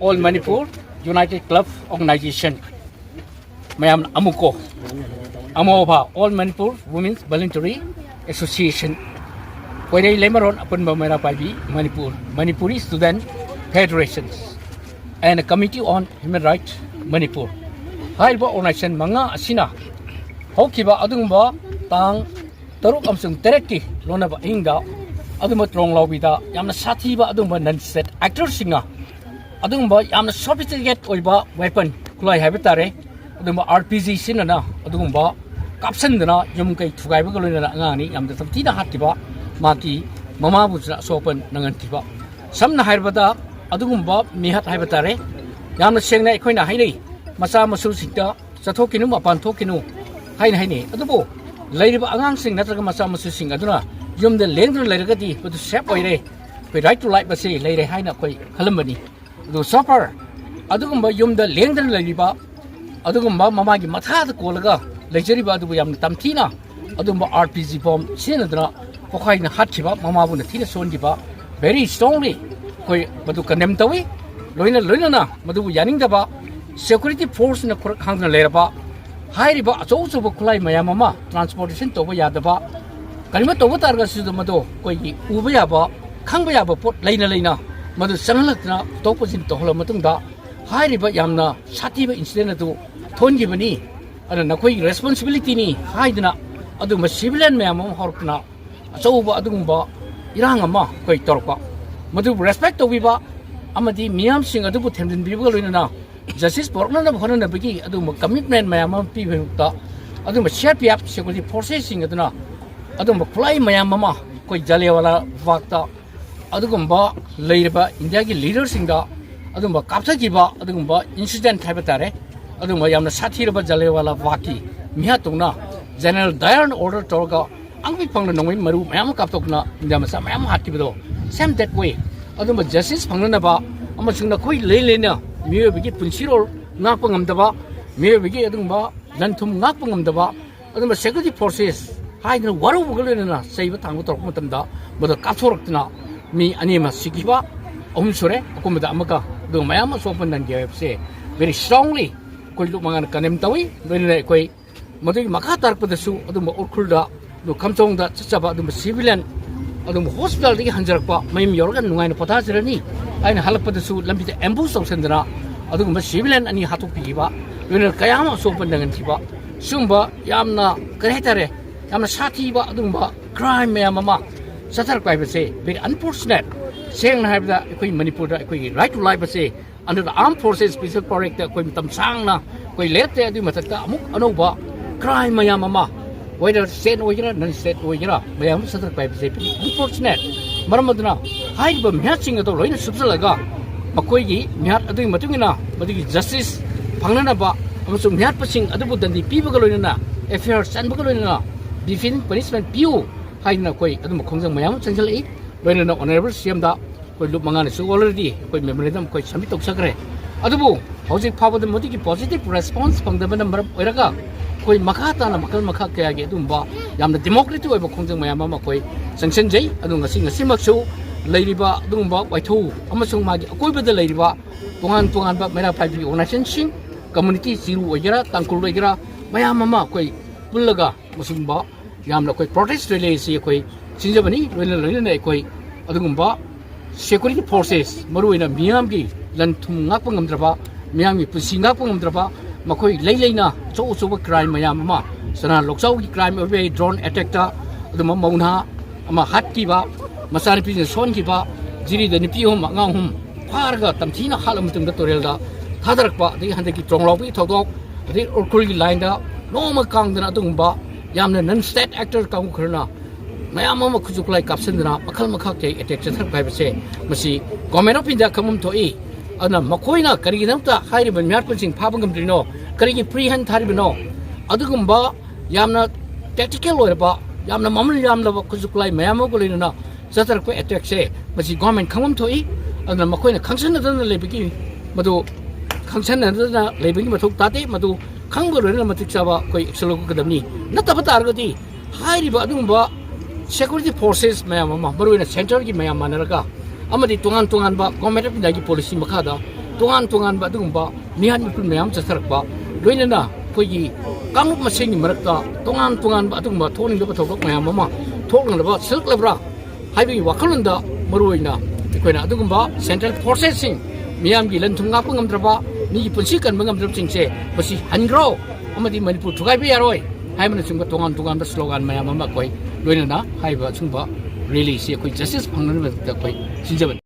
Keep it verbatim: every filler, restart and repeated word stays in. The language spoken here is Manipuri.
All Manipur United Club Organization, ꯃꯌꯥꯝꯅ ꯑꯃꯨꯀꯣ, ꯑꯃꯣꯕ, All Manipur Women's Voluntary Association, ꯀꯣꯏꯔꯩ ꯂꯩꯃꯔꯣꯟ ꯑꯄꯨꯟꯕ ꯃꯩꯔꯥ ꯄꯥꯏꯕꯤ Manipur, Manipuri Student Federations, and Committee on Human Rights Manipur ꯍꯥꯏꯔꯤꯕ organization ꯃꯉꯥ ꯑꯁꯤꯅ ꯍꯧꯈꯤꯕ ꯑꯗꯨꯒꯨꯝꯕ ꯇꯥꯡ ꯇꯔꯨꯛ ꯑꯃꯁꯨꯡ ꯇꯔꯦꯠꯀꯤ ꯂꯣꯟꯅꯕ ꯑꯍꯤꯡꯗ ꯑꯗꯨꯝꯕ ꯇ꯭ꯔꯣꯡ ꯂꯥꯎꯕꯤꯗ ꯌꯥꯝꯅ ꯁꯥꯊꯤꯕ ꯑꯗꯨꯒꯨꯝꯕ non state actorꯁꯤꯡꯅ ꯑꯗꯨꯒꯨꯝꯕ ꯌꯥꯝꯅ sophisticated ꯑꯣꯏꯕ weapon, ꯈꯨꯠꯂꯥꯏ ꯍꯥꯏꯕ ꯇꯥꯔꯦ, ꯑꯗꯨꯒꯨꯝꯕ R P G ꯁꯤꯖꯤꯟꯅꯅ ꯑꯗꯨꯒꯨꯝꯕ ꯀꯥꯞꯁꯟꯗꯅ ꯌꯨꯝ ꯀꯩ ꯊꯨꯒꯥꯏꯕꯒ ꯂꯣꯏꯅꯅ ꯑꯉꯥꯡ ꯑꯅꯤ ꯌꯥꯝꯅ ꯇꯝꯊꯤꯅ ꯍꯥꯠꯈꯤꯕ ꯃꯍꯥꯛꯀꯤ ꯃꯃꯥꯕꯨꯁꯨ ꯑꯁꯣꯛꯄ ꯅꯪꯍꯟꯈꯤꯕ꯫ ꯁꯝꯅ ꯍꯥꯏꯔꯕꯗ ꯑꯗꯨꯒꯨꯝꯕ ꯃꯤꯍꯠ ꯍꯥꯏꯕ ꯇꯥꯔꯦ, ꯌꯥꯝꯅ ꯁꯦꯡꯅ ꯑꯩꯈꯣꯏꯅ ꯍꯥꯏꯅꯩ, ꯃꯆꯥ ꯃꯁꯨꯁꯤꯡꯗ ꯆꯠꯊꯣꯛꯈꯤꯅꯨ, ꯃꯄꯥꯟ ꯊꯣꯛꯈꯤꯅꯨ ꯍꯥꯏꯅ ꯍꯥꯏꯅꯩ꯫ ꯑꯗꯨꯕꯨ ꯂꯩꯔꯤꯕ ꯑꯉꯥꯡꯁꯤꯡ ꯅꯠꯇ꯭ꯔꯒ ꯃꯆꯥ ꯃꯁꯨꯁꯤꯡ ꯑꯗꯨꯅ ꯌꯨꯝꯗ ꯂꯦꯡꯗꯨꯅ ꯂꯩꯔꯒꯗꯤ ꯃꯗꯨ safe ꯑꯣꯏꯔꯦ, ꯑꯩꯈꯣꯏ right to life ꯑꯁꯤ ꯂꯩꯔꯦ ꯍꯥꯏꯅ ꯑꯩꯈꯣꯏ ꯈꯜꯂꯝꯕꯅꯤ꯫ ꯑꯗꯨ so far ꯑꯗꯨꯒꯨꯝꯕ ꯌꯨꯝꯗ ꯂꯦꯡꯗꯅ ꯂꯩꯔꯤꯕ, ꯑꯗꯨꯒꯨꯝꯕ ꯃꯃꯥꯒꯤ ꯃꯊꯥꯗ ꯀꯣꯜꯂꯒ ꯂꯩꯖꯔꯤꯕ ꯑꯗꯨꯕꯨ ꯌꯥꯝꯅ ꯇꯝꯊꯤꯅ ꯑꯗꯨꯒꯨꯝꯕ R P G bomb ꯁꯤꯖꯤꯟꯅꯗꯨꯅ ꯄꯣꯈꯥꯏꯅ ꯍꯥꯠꯈꯤꯕ, ꯃꯃꯥꯕꯨꯅ ꯊꯤꯅ ꯁꯣꯟꯈꯤꯕ, very strongly ꯑꯩꯈꯣꯏ ꯃꯗꯨ condemn ꯇꯧꯏ꯫ ꯂꯣꯏꯅ ꯂꯣꯏꯅꯅ ꯃꯗꯨꯕꯨ ꯌꯥꯅꯤꯡꯗꯕ security forceꯅ ꯈꯨꯔꯛ ꯍꯥꯡꯗꯨꯅ ꯂꯩꯔꯕ ꯍꯥꯏꯔꯤꯕ ꯑꯆꯧ ꯑꯆꯧꯕ ꯈꯨꯠꯂꯥꯏ ꯃꯌꯥꯝ ꯑꯃ transportation ꯇꯧꯕ ꯌꯥꯗꯕ, ꯀꯔꯤꯒꯨꯝꯕ ꯇꯧꯕ ꯇꯥꯔꯒꯁꯨ ꯃꯗꯨ ꯑꯩꯈꯣꯏꯒꯤ ꯎꯕ ꯌꯥꯕ, ꯈꯪꯕ ꯌꯥꯕ ꯄꯣꯠ ꯂꯩꯅ ꯂꯩꯅ ꯃꯗꯨ ꯆꯪꯍꯜꯂꯛꯇꯅ ꯄꯨꯊꯣꯛ ꯄꯨꯁꯤꯟ ꯇꯧꯍꯜꯂꯕ ꯃꯇꯨꯡꯗ ꯍꯥꯏꯔꯤꯕ ꯌꯥꯝꯅ ꯁꯥꯊꯤꯕ incident ꯑꯗꯨ ꯊꯣꯛꯍꯟꯈꯤꯕꯅꯤ꯫ ꯑꯗꯨꯅ ꯅꯈꯣꯏꯒꯤ responsibilityꯅꯤ ꯍꯥꯏꯗꯨꯅ ꯑꯗꯨꯒꯨꯝꯕ civilian ꯃꯌꯥꯝ ꯑꯃ ꯍꯧꯔꯛꯇꯅ ꯑꯆꯧꯕ ꯑꯗꯨꯒꯨꯝꯕ ꯏꯔꯥꯡ ꯑꯃ ꯑꯩꯈꯣꯏ ꯇꯧꯔꯛꯄ, ꯃꯗꯨꯕꯨ respect ꯇꯧꯕꯤꯕ ꯑꯃꯗꯤ ꯃꯤꯌꯥꯝꯁꯤꯡ ꯑꯗꯨꯕꯨ ꯊꯦꯝꯖꯤꯟꯕꯤꯕꯒ ꯂꯣꯏꯅꯅ justice ꯄꯨꯔꯛꯅꯅꯕ ꯍꯣꯠꯅꯅꯕꯒꯤ ꯑꯗꯨꯒꯨꯝꯕ commitment ꯃꯌꯥꯝ ꯑꯃ ꯄꯤꯕꯒꯤꯗꯃꯛꯇ ꯑꯗꯨꯒꯨꯝꯕ C R P F security forcesꯁꯤꯡ ꯑꯗꯨꯅ ꯑꯗꯨꯒꯨꯝꯕ ꯈꯨꯠꯂꯥꯏ ꯃꯌꯥꯝ ꯑꯃ ꯑꯩꯈꯣꯏ ꯖꯥꯂꯤꯌꯥꯟꯋꯥꯂꯥ ꯕꯥꯒꯇ ꯑꯗꯨꯒꯨꯝꯕ ꯂꯩꯔꯤꯕ ꯏꯟꯗꯤꯌꯥꯒꯤ leaderꯁꯤꯡꯗ ꯑꯗꯨꯒꯨꯝꯕ ꯀꯥꯞꯊꯈꯤꯕ ꯑꯗꯨꯒꯨꯝꯕ incident ꯍꯥꯏꯕ ꯇꯥꯔꯦ, ꯑꯗꯨꯒꯨꯝꯕ ꯌꯥꯝꯅ ꯁꯥꯊꯤꯔꯕ ꯖꯥꯂꯤꯌꯥꯟꯋꯥꯂꯥ ꯕꯥꯒꯀꯤ ꯃꯤꯍꯥꯠꯇꯧꯅ General Dyer order ꯇꯧꯔꯒ ꯑꯉꯛꯄ ꯐꯪꯅ ꯅꯣꯡꯃꯩ ꯃꯔꯨ ꯃꯌꯥꯝ ꯑꯃ ꯀꯥꯞꯊꯣꯛꯇꯨꯅ ꯏꯟꯗꯤꯌꯥ ꯃꯆꯥ ꯃꯌꯥꯝ ꯑꯃ ꯍꯥꯠꯈꯤꯕꯗꯣ, same that way ꯑꯗꯨꯝꯕ justice ꯐꯪꯅꯅꯕ ꯑꯃꯁꯨꯡ ꯅꯈꯣꯏ ꯂꯩ ꯂꯩꯅ ꯃꯤꯑꯣꯏꯕꯒꯤ ꯄꯨꯟꯁꯤꯔꯣꯜ ꯉꯥꯛꯄ ꯉꯝꯗꯕ, ꯃꯤꯑꯣꯏꯕꯒꯤ ꯑꯗꯨꯒꯨꯝꯕ ꯂꯟ ꯊꯨꯝ ꯉꯥꯛꯄ ꯉꯝꯗꯕ ꯑꯗꯨꯝꯕ security forces ꯍꯥꯏꯗꯅ ꯋꯥꯔꯧꯕꯒ ꯂꯣꯏꯅꯅ ꯆꯩꯕ ꯊꯥꯡꯕ ꯇꯧꯔꯛꯄ ꯃꯇꯝꯗ ꯃꯗꯨ ꯀꯥꯞꯊꯣꯔꯛꯇꯅ ꯃꯤ ꯑꯅꯤ ꯑꯃ ꯁꯤꯈꯤꯕ, ꯑꯍꯨꯝ ꯁꯨꯔꯦ, ꯑꯀꯣꯟꯕꯗ ꯑꯃꯒ ꯑꯗꯨꯒ ꯃꯌꯥꯝ ꯑꯁꯣꯛ ꯑꯄꯟ ꯅꯪꯈꯤ ꯍꯥꯏꯕꯁꯦ very strongly ꯑꯩꯈꯣꯏ ꯂꯨꯞ ꯃꯉꯥꯅ condemn ꯇꯧꯏ꯫ ꯂꯣꯏꯅꯅ ꯑꯩꯈꯣꯏ ꯃꯗꯨꯒꯤ ꯃꯈꯥ ꯇꯥꯔꯛꯄꯗꯁꯨ ꯑꯗꯨꯝꯕ ꯎꯈ꯭ꯔꯨꯜꯗ ꯑꯗꯨ ꯈꯝꯖꯣꯡꯗ ꯆꯠꯆꯕ ꯑꯗꯨꯝꯕ civilian ꯑꯗꯨꯝꯕ hospitalꯗꯒꯤ ꯍꯟꯖꯔꯛꯄ ꯃꯌꯨꯝ ꯌꯧꯔꯒ ꯅꯨꯡꯉꯥꯏꯅ ꯄꯣꯊꯥꯖꯔꯅꯤ ꯍꯥꯏꯅ ꯍꯜꯂꯛꯄꯗꯁꯨ ꯂꯝꯕꯤꯗ ambush ꯇꯧꯁꯟꯗꯅ ꯑꯗꯨꯒꯨꯝꯕ civilian ꯑꯅꯤ ꯍꯥꯠꯇꯣꯛꯄꯤꯈꯤꯕ, ꯂꯣꯏꯅꯅ ꯀꯌꯥ ꯑꯃ ꯑꯁꯣꯛ ꯑꯄꯟ ꯅꯪꯍꯟꯈꯤꯕ, ꯁꯤꯒꯨꯝꯕ ꯌꯥꯝꯅ ꯀꯔꯤ ꯍꯥꯏꯇꯥꯔꯦ, ꯌꯥꯝꯅ ꯁꯥꯊꯤꯕ ꯑꯗꯨꯒꯨꯝꯕ crime ꯃꯌꯥꯝ ꯑꯃ ꯆꯠꯊꯔꯛꯄ ꯍꯥꯏꯕꯁꯦ very unfortunate꯫ ꯁꯦꯡꯅ ꯍꯥꯏꯔꯕꯗ ꯑꯩꯈꯣꯏ ꯃꯅꯤꯄꯨꯔꯗ ꯑꯩꯈꯣꯏꯒꯤ right to life ꯑꯁꯦ under the Armed Forces Special Power Actꯇ ꯑꯩꯈꯣꯏ ꯃꯇꯝ ꯁꯥꯡꯅ ꯑꯩꯈꯣꯏ ꯂꯩꯔꯛꯇꯦ꯫ ꯑꯗꯨꯒꯤ ꯃꯊꯛꯇ ꯑꯃꯨꯛ ꯑꯅꯧꯕ crime ꯃꯌꯥꯝ ꯑꯃ whether state ꯑꯣꯏꯒꯦꯔꯥ non state ꯑꯣꯏꯒꯦꯔꯥ ꯃꯌꯥꯝ ꯑꯃ ꯆꯠꯊꯔꯛꯄ ꯍꯥꯏꯕꯁꯦ unfortunate꯫ ꯃꯔꯝ ꯑꯗꯨꯅ ꯍꯥꯏꯔꯤꯕ ꯃꯤꯍꯥꯠꯁꯤꯡ ꯑꯗꯨ ꯂꯣꯏꯅ ꯁꯨꯞꯆꯜꯂꯒ ꯃꯈꯣꯏꯒꯤ ꯃꯤꯍꯥꯠ ꯑꯗꯨꯒꯤ ꯃꯇꯨꯡ ꯏꯟꯅ ꯃꯗꯨꯒꯤ justice ꯐꯪꯅꯅꯕ ꯑꯃꯁꯨꯡ ꯃꯤꯍꯥꯠꯄꯁꯤꯡ ꯑꯗꯨꯕꯨ ꯗꯟꯗꯤ ꯄꯤꯕꯒ ꯂꯣꯏꯅꯅ, F I R ꯆꯟꯕꯒ ꯂꯣꯏꯅꯅ definite punishment ꯄꯤꯌꯨ ꯍꯥꯏꯗꯅ ꯑꯩꯈꯣꯏ ꯑꯗꯨꯝꯕ ꯈꯣꯡꯖꯪ ꯃꯌꯥꯝ ꯑꯃ ꯆꯪꯁꯤꯜꯂꯛꯏ꯫ ꯂꯣꯏꯅꯅ Honourable C Mꯗ ꯑꯩꯈꯣꯏ ꯂꯨꯞ ꯃꯉꯥꯅꯁꯨ already ꯑꯩꯈꯣꯏ memorandum ꯑꯩꯈꯣꯏ submit ꯇꯧꯖꯈ꯭ꯔꯦ꯫ ꯑꯗꯨꯕꯨ ꯍꯧꯖꯤꯛ ꯐꯥꯎꯕꯗ ꯃꯗꯨꯒꯤ positive response ꯐꯪꯗꯕꯅ ꯃꯔꯝ ꯑꯣꯏꯔꯒ ꯑꯩꯈꯣꯏ ꯃꯈꯥ ꯇꯥꯅ ꯃꯈꯜ ꯃꯈꯥ ꯀꯌꯥꯒꯤ ꯑꯗꯨꯒꯨꯝꯕ ꯌꯥꯝꯅ democratic ꯑꯣꯏꯕ ꯈꯣꯡꯖꯪ ꯃꯌꯥꯝ ꯑꯃ ꯑꯩꯈꯣꯏ ꯆꯪꯁꯤꯟꯖꯩ꯫ ꯑꯗꯨ ꯉꯁꯤ ꯉꯁꯤꯃꯛꯁꯨ ꯂꯩꯔꯤꯕ ꯑꯗꯨꯒꯨꯝꯕ ꯋꯥꯏꯊꯧ ꯑꯃꯁꯨꯡ ꯃꯥꯒꯤ ꯑꯀꯣꯏꯕꯗ ꯂꯩꯔꯤꯕ ꯇꯣꯉꯥꯟ ꯇꯣꯉꯥꯟꯕ ꯃꯩꯔꯥ ꯄꯥꯏꯕꯤ organizationꯁꯤꯡ, community, ꯆꯤꯔꯨ ꯑꯣꯏꯒꯦꯔꯥ, ꯇꯥꯡꯈꯨꯜ ꯑꯣꯏꯒꯦꯔꯥ, ꯃꯌꯥꯝ ꯑꯃ ꯑꯩꯈꯣꯏ ꯄꯨꯜꯂꯒ ꯃꯁꯤꯒꯨꯝꯕ ꯌꯥꯝꯅ ꯑꯩꯈꯣꯏ protest rally ꯑꯁꯤ ꯑꯩꯈꯣꯏ ꯁꯤꯟꯖꯕꯅꯤ꯫ ꯂꯣꯏꯅ ꯂꯣꯏꯅꯅ ꯑꯩꯈꯣꯏ ꯑꯗꯨꯒꯨꯝꯕ security forces, ꯃꯔꯨꯑꯣꯏꯅ ꯃꯤꯌꯥꯝꯒꯤ ꯂꯟ ꯊꯨꯝ ꯉꯥꯛꯄ ꯉꯝꯗ꯭ꯔꯕ, ꯃꯤꯌꯥꯝꯒꯤ ꯄꯨꯟꯁꯤ ꯉꯥꯛꯄ ꯉꯝꯗ꯭ꯔꯕ, ꯃꯈꯣꯏ ꯂꯩ ꯂꯩꯅ ꯑꯆꯧ ꯑꯆꯧꯕ crime ꯃꯌꯥꯝ ꯑꯃ, ꯆꯅꯥ ꯂꯣꯛꯆꯥꯎꯒꯤ crime ꯑꯣꯏꯕ ꯌꯥꯏ, drone attackꯇ ꯑꯗꯨꯝꯕ ꯃꯧꯅꯥ ꯑꯃ ꯍꯥꯠꯈꯤꯕ, ꯃꯆꯥꯅꯨꯄꯤꯁꯤꯡ ꯁꯣꯟꯈꯤꯕ, ꯖꯤꯔꯤꯗ ꯅꯨꯄꯤ ꯑꯍꯨꯝ, ꯑꯉꯥꯡ ꯑꯍꯨꯝ ꯐꯥꯔꯒ ꯇꯝꯊꯤꯅ ꯍꯥꯠꯂ ꯃꯇꯨꯡꯗ ꯇꯨꯔꯦꯜꯗ ꯊꯥꯗꯔꯛꯄ, ꯑꯗꯒꯤ ꯍꯟꯗꯛꯀꯤ ꯇ꯭ꯔꯣꯡꯂꯥꯎꯕꯒꯤ ꯊꯧꯗꯣꯛ, ꯑꯗꯩ ꯎꯈ꯭ꯔꯨꯜꯒꯤ lineꯗ ꯅꯣꯡꯃ ꯀꯥꯡꯗꯅ ꯑꯗꯨꯒꯨꯝꯕ ꯌꯥꯝꯅ non state actor ꯀꯥꯡꯕꯨ ꯈꯔꯅ ꯃꯌꯥꯝ ꯑꯃ ꯈꯨꯠꯁꯨ ꯈꯨꯠꯂꯥꯏ ꯀꯥꯞꯁꯤꯟꯗꯅ ꯃꯈꯜ ꯃꯈꯥ ꯀꯌꯥ attack ꯆꯠꯊꯔꯛꯄ ꯍꯥꯏꯕꯁꯦ, ꯃꯁꯤ Government of India ꯈꯪꯐꯝ ꯊꯣꯛꯏ꯫ ꯑꯗꯨꯅ ꯃꯈꯣꯏꯅ ꯀꯔꯤꯒꯤꯗꯃꯛꯇ ꯍꯥꯏꯔꯤꯕ ꯃꯤꯍꯥꯠꯄꯁꯤꯡ ꯐꯥꯕ ꯉꯝꯗ꯭ꯔꯤꯅꯣ, ꯀꯔꯤꯒꯤ free hand ꯊꯥꯔꯤꯕꯅꯣ? ꯑꯗꯨꯒꯨꯝꯕ ꯌꯥꯝꯅ tactical ꯑꯣꯏꯔꯕ, ꯌꯥꯝꯅ ꯃꯃꯜ ꯌꯥꯝꯂꯕ ꯈꯨꯠꯁꯨ ꯈꯨꯠꯂꯥꯏ ꯃꯌꯥꯝ ꯑꯃꯒ ꯂꯣꯏꯅꯅ ꯆꯠꯊꯔꯛꯄ attackꯁꯦ, ꯃꯁꯤ government ꯈꯪꯐꯝ ꯊꯣꯛꯏ꯫ ꯑꯗꯨꯅ ꯃꯈꯣꯏꯅ ꯈꯪꯁꯟꯅꯗꯅ ꯂꯩꯕꯒꯤ, ꯃꯗꯨ ꯈꯪꯁꯟꯅꯗꯅ ꯂꯩꯕꯒꯤ ꯃꯊꯧ ꯇꯥꯗꯦ꯫ ꯃꯗꯨ ꯈꯪꯕ ꯂꯣꯏꯅꯅ ꯃꯇꯤꯛ ꯆꯥꯕ ꯑꯩꯈꯣꯏ action ꯂꯧꯒꯗꯕꯅꯤ꯫ ꯅꯠꯇꯕ ꯇꯥꯔꯒꯗꯤ ꯍꯥꯏꯔꯤꯕ ꯑꯗꯨꯒꯨꯝꯕ security forces ꯃꯌꯥꯝ ꯑꯃ, ꯃꯔꯨꯑꯣꯏꯅ centreꯒꯤ ꯃꯌꯥꯝ ꯃꯥꯟꯅꯔꯒ ꯑꯃꯗꯤ ꯇꯣꯉꯥꯟ ꯇꯣꯉꯥꯟꯕ Government of Indiaꯒꯤ policy ꯃꯈꯥꯗ ꯇꯣꯉꯥꯟ ꯇꯣꯉꯥꯟꯕ ꯑꯗꯨꯒꯨꯝꯕ ꯃꯤꯍꯥꯠ ꯃꯤꯄꯨꯟ ꯃꯌꯥꯝ ꯆꯠꯊꯔꯛꯄ, ꯂꯣꯏꯅꯅ ꯑꯩꯈꯣꯏꯒꯤ ꯀꯥꯡꯂꯨꯞ ꯃꯁꯦꯟꯒꯤ ꯃꯔꯛꯇ ꯇꯣꯉꯥꯟ ꯇꯣꯉꯥꯟꯕ ꯑꯗꯨꯒꯨꯝꯕ ꯊꯣꯛꯅꯤꯡꯗꯕ ꯊꯧꯗꯣꯛ ꯃꯌꯥꯝ ꯑꯃ ꯊꯣꯛꯅꯅꯕ ꯁꯤꯜꯂꯛꯂꯕ꯭ꯔꯥ ꯍꯥꯏꯕꯒꯤ ꯋꯥꯈꯜꯂꯣꯟꯗ ꯃꯔꯨꯑꯣꯏꯅ ꯑꯩꯈꯣꯏꯅ ꯑꯗꯨꯒꯨꯝꯕ central forcesꯁꯤꯡ, ꯃꯤꯌꯥꯝꯒꯤ ꯂꯟ ꯊꯨꯝ ꯉꯥꯛꯄ ꯉꯝꯗ꯭ꯔꯕ, ꯃꯤꯒꯤ ꯄꯨꯟꯁꯤ ꯀꯟꯕ ꯉꯝꯗ꯭ꯔꯕꯁꯤꯡꯁꯦ ꯃꯁꯤ ꯍꯟꯈ꯭ꯔꯣ ꯑꯃꯗꯤ ꯃꯅꯤꯄꯨꯔ ꯊꯨꯒꯥꯏꯕ ꯌꯥꯔꯣꯏ ꯍꯥꯏꯕꯅꯆꯤꯡꯕ ꯇꯣꯉꯥꯟ ꯇꯣꯉꯥꯟꯕ slogan ꯃꯌꯥꯝ ꯑꯃ ꯑꯩꯈꯣꯏ ꯂꯣꯏꯅꯅ ꯍꯥꯏꯔꯤꯕ ꯑꯁꯤꯒꯨꯝꯕ rallyꯁꯤ ꯑꯩꯈꯣꯏ justice ꯐꯪꯅꯅꯕꯒꯤꯗꯃꯛꯇ ꯑꯩꯈꯣꯏ ꯁꯤꯟꯖꯕꯅꯤ꯫